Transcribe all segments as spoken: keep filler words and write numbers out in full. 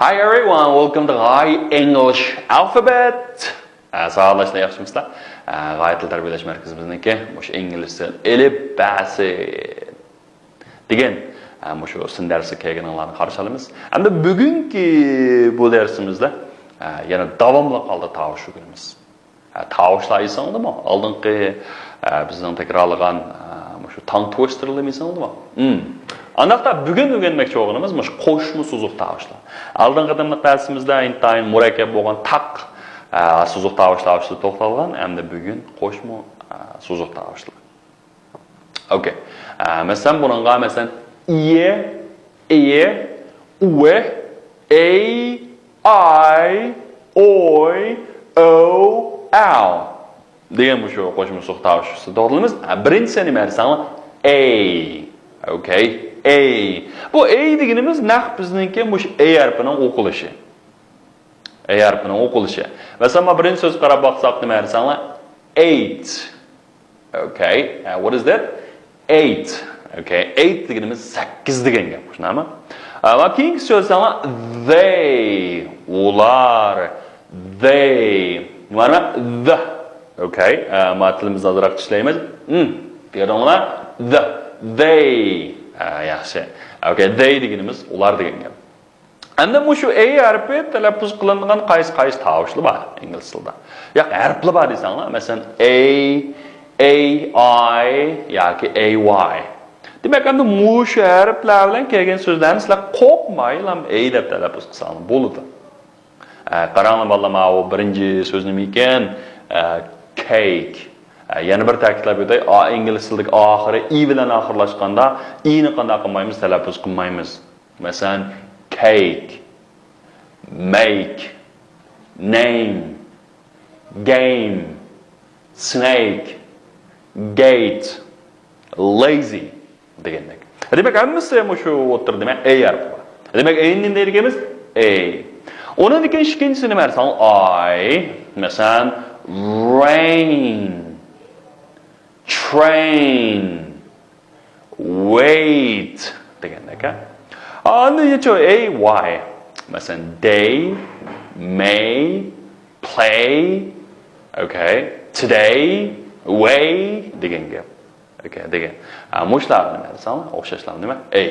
Hi everyone, welcome to High English Alphabet. ئە، ساغلاشلار، ياخشىمىسىلەر؟ ئە، غايە تىل تەربىيەلەش مەركىزىمىزنىڭكى مۇشۇ ئىنگلىز تىل ئېلىپبەسى دېگەن، ئە، مۇشۇ سىن دەرسىگە كەلگىنىڭلارنى قارشى ئالىمىز. ئەمدى بۈگۈنكى بۇ دەرسىمىزدە، ئە، يەنە داۋاملىق ھالدا تاۋۇش ئۆگىنىمىز. ھە، تاۋۇشلار ئېسىڭدىمۇ؟ ئالدىنقى، ئە، بىزنىڭ تەكرارلىغان، ئە، مۇشۇ تاڭ توستېرلىرىمۇ ئېسىڭدىمۇ؟ ھىم. ئانداقتا بۈگۈن ئۆگەنمەكچى بولغىنىمىز مۇشۇ قوشما سوزۇق تاۋۇشلار. ئالدىنقى قېتىملىق دەرسىمىزدە ئىنتايىن مۇرەككەپ بولغان تاق، ئە، سوزۇق تاۋۇشلار ئۈستىدە توختالغان، ئەمدى بۈگۈن قوشما، ئە، سوزۇق تاۋۇشلار. ئوكەي. ئە، مەسىلەن، بۇنىڭغا، مەسىلەن، ئىيە، ئېيە، ئۇۋە، ئەي، ئاي، ئوي، ئەو، ئاۋ دېگەن مۇشۇ قوشما سوزۇق تاۋۇشلىرىمىز. ئە، بىرىنچىسى نېمە دېسەڭلار؟ ئەي. ئوكەي. ئەي. بۇ ئەي دېگىنىمىز نەق بىزنىڭكى مۇشۇ ئەي ھەرپىنىڭ ئوقۇلۇشى. ئەي ھەرپىنىڭ ئوقۇلۇشى. مەسىلەن، مانا بىرىنچى سۆزگە قاراپ باقساق، نېمە دېسەڭلار؟ Eight. Okay. Uh, what is that? Eight. Okay. Eight دېگىنىمىز سەككىز دېگەن گەپ. شۇنداقمۇ؟ ئە، ۋە كېيىنكى سۆزلەڭلار. They. ئۇلار. They. نېمە؟ The. Okay. ئە، ما تىلىمىزنى ئازراق ئىشلەيمىز. م. كۆردۈڭلار؟ The. They. ئە، ياخشى. Okay. They دېگىنىمىز ئۇلار دېگەن گەپ. ئەمدى مۇشۇ ئەي ھەرپى تەلەپپۇز قىلىنىدىغان قايسى، قايسى تاۋۇشلار بار ئىنگلىز تىلىدا؟ ياق، ھەرپلەر بار دېسەڭلار، مەسىلەن، ئەي، ئەي ئاي ياكى ئەي ۋاي. دېمەك، ئەمدى مۇشۇ ھەرپلەر بىلەن كەلگەن سۆزلەرنى سىلەر قورقمايلا ئەي دەپ تەلەپپۇز قىلساڭلار بولىدۇ. ئە، قاراڭلار بالىلار، ماۋۇ بىرىنچى سۆز نېمە ئىكەن؟ ئە، كەيك. ئە، يەنە بىر تەكىتلەپ ئۆتەي، ئا، ئىنگلىز تىلىدىكى ئاخىرى ئى بىلەن ئاخىرلاشقاندا ئىنى قانداق قىلمايمىز؟ تەلەپپۇز قىلمايمىز. مەسىلەن، cake، make، name، game، snake، gate، lazy دېگەندەك. دېمەك، ھەممىسى مۇشۇ ئوتتۇرىدا، دېمەك، ئەي ھەرپى بار. دېمەك، ئەينى نېمە دەيدىكەنمىز؟ ئەي. ئۇنىڭدىن كېيىن ئىككىنچىسى نېمە دېسەڭ؟ ئاي. مەسىلەن، rain، train، wait دېگەندەك، ھە؟ ئاندىن يەنە ئەي ۋاي. مەسىلەن، day، may، play، okay، today، way دېگەن گەپ. Okay، دېگەن. ئا، مۇشۇلار نېمە دېسەڭلار؟ ئوخشاشلا نېمە؟ ئەي.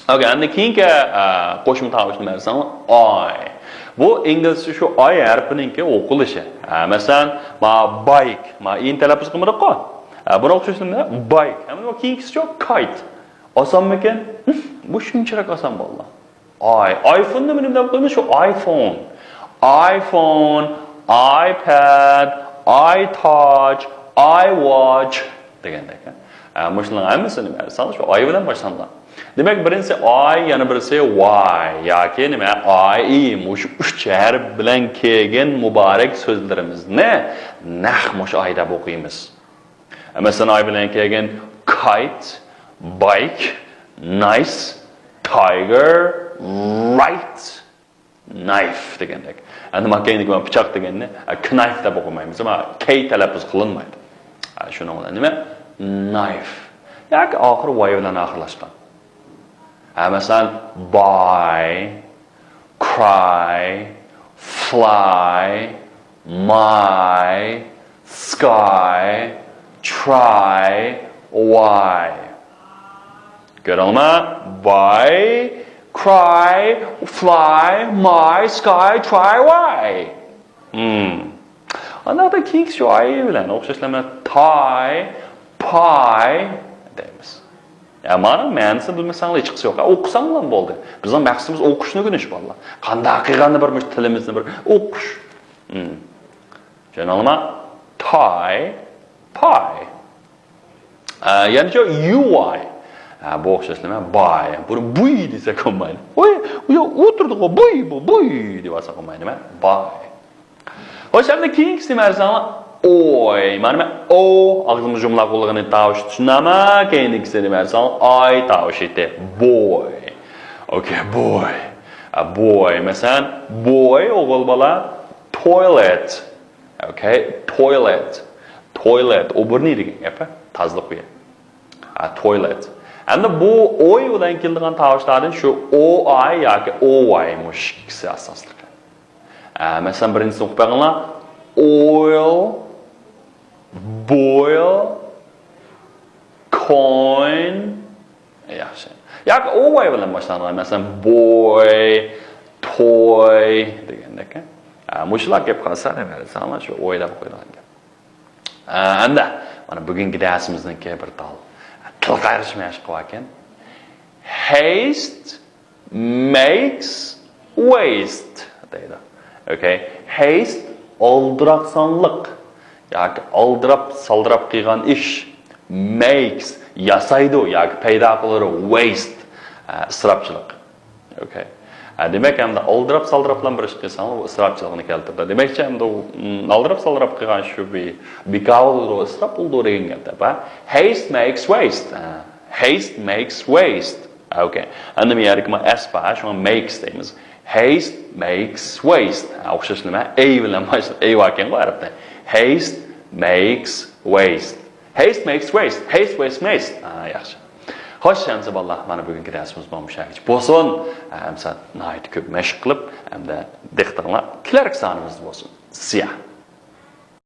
Okay، ئەمدى كېيىنكى، ئا، قوشما تاۋۇش نېمە دېسەڭلار؟ ئاي. بۇ ئىنگلىزچە شۇ ئاي ھەرپىنىڭكى ئوقۇلۇشى. ئا، مەسىلەن، ما بايك. ما ئىنى تەلەپپۇز قىلمىدۇققۇ؟ ئا، بۇنى ئوقۇش ئۈچۈن نېمە؟ بايك. ئەمدى بۇ كېيىنكىسى شۇ كايت. ئاسانمىكەن؟ ھىم، بۇ شۇنچىلىك ئاسان بالىلار. ئاي. ئايفوننى نېمە دەپ قويىمىز؟ شۇ ئايفون. ئايفون، ئايپاد، ئايتاچ، ئايۋاتچ دېگەندەك. ئە، مۇشۇلارنىڭ ھەممىسى نېمە؟ سان شۇ ئاي بىلەن باشلانغان. دېمەك، بىرىنچىسى ئاي، يەنە بىرسى ۋاي ياكى نېمە؟ ئاي، ئى. مۇشۇ ئۈچ ھەرپ بىلەن كەلگەن مۇبارەك سۆزلىرىمىزنى نەق مۇشۇ ئاي دەپ ئوقۇيمىز. مەسىلەن، ئاي بىلەن كەلگەن kite، bike، nice، tiger، right، knife دېگەندەك. ئەمدى ما كەينىدىكى ما پىچاق دېگەننى، ئە، knif دەپ ئوقۇمايمىز، ما كەي تەلەپپۇز قىلىنمايدۇ. ئە، شۇنىڭ بىلەن نېمە؟ Knife. ياكى ئاخىرى ۋاي بىلەن ئاخىرلاشقان. ھە، مەسىلەن، buy، cry، fly، my، sky، try، why. كۆردۈڭلارمۇ؟ Buy، cry، fly، my، sky، try، why. ھىم. ئانداقتا كېيىنكى شۇ ئاي بىلەن ئوخشاشلا مانا tie، pie دەيمىز. يا، مانىڭ مەنىسىنى بىلمىسەڭلار ھېچقىسى يوق. ئوقۇساڭلار بولدى. بىزنىڭ مەقسىتىمىز ئوقۇشنى ئۆگىنىش، بالىلار. قانداق قىلغاندا بىر مۇشۇ تىلىمىزنى بىر ئوقۇش. ھىم. چۈشەندىڭلارمۇ؟ Tie، pie. ئە، يەنە شۇ U Y. ئە، بۇ ئوخشاش نېمە؟ Buy. بۇنى بۇي دېسەك بولمايدۇ. ۋوي، ئۇ يا ئولتۇردىغۇ، بۇي بۇ، بۇي دېۋالساق بولمايدۇ نېمە؟ Buy. خوش، ئەمدى كېيىنكىسى نېمە دېسەڭلار؟ ئوي. مانا نېمە؟ ئو. ئاغزىمىز يۇمىلاق بولغىنى تاۋۇش چۈشۈندۈڭلارمۇ؟ كېيىنكىسى نېمە دېسەڭلار؟ ئاي تاۋۇشى ئىدى. Boy. Okay، boy. ئە، boy. مەسىلەن، boy، ئوغۇل بالا. Toilet. Okay، toilet. Toilet، ئوبۇرنى دېگەن گەپ، ھە؟ تازىلىق ئۆيى. ھە، toilet. ئەمدى بۇ ئوي بىلەن كېلىدىغان تاۋۇشلاردىن شۇ ئو ئاي ياكى ئو ۋاي مۇشۇ ئىككىسى ئاساسلىق. ئە، مەسىلەن، بىرىنچىسىنى ئوقۇپ بېقىڭلار. ئويل، بويل، كوين. ياخشى. ياكى ئو ۋاي بىلەن باشلانغان، مەسىلەن، بوي، توي دېگەندەك. ئە، مۇشۇلار كەپ قالسا، نېمە دېسەڭلار، شۇ ئويلاپ قويىدىغان گەپ. ئە، ئەمدى مانا بۈگۈنكى دەرسىمىزنىڭكى بىر تال تىل قايرىشى مەشىق قىلىۋاتىكەن. Haste makes waste دەيدۇ. Okay. Haste ئالدىراپسانلىق ياكى ئالدىراپ سالدىراپ قىلغان ئىش. Makes ياسايدۇ ياكى پەيدا قىلىدۇ. Waste ئە، ئىسراپچىلىق. Okay. ئە، دېمەك، ئەمدى ئالدىراپ سالدىراپ بىلەن بىر ئىش قىلساڭ، ئۇ ئىسراپچىلىقنى كەلتۈرىدۇ. دېمەكچى، ئەمدى ئۇ، ئم، ئالدىراپ سالدىراپ قىلغان شۇ بىر بىكار بولىدۇ، ئىسراپ بولىدۇ دېگەن گەپ دەپ. Haste makes waste. ئە، Haste makes waste. Okay. ئەمدى بۇ يەردىكى ما S بار، شۇڭا makes دەيمىز. Haste makes waste. ئە، ئوخشاش نېمە؟ A بىلەن باشلايدۇ. A باركەنغۇ ئەرەبتە. Haste makes waste. Haste makes waste. Haste wastes waste. ئا، ياخشى. خوش، ئەمسە بالىلار، مانا بۈگۈنكى دەرسىمىز مانا مۇشۇ يەرگىچە بولسۇن. ئە، ئەمسە ناھايىتى كۆپ مەشىق قىلىپ، ئەمدى دىققىتىڭلار كېلەركى سانىمىزدا بولسۇن. سىيا.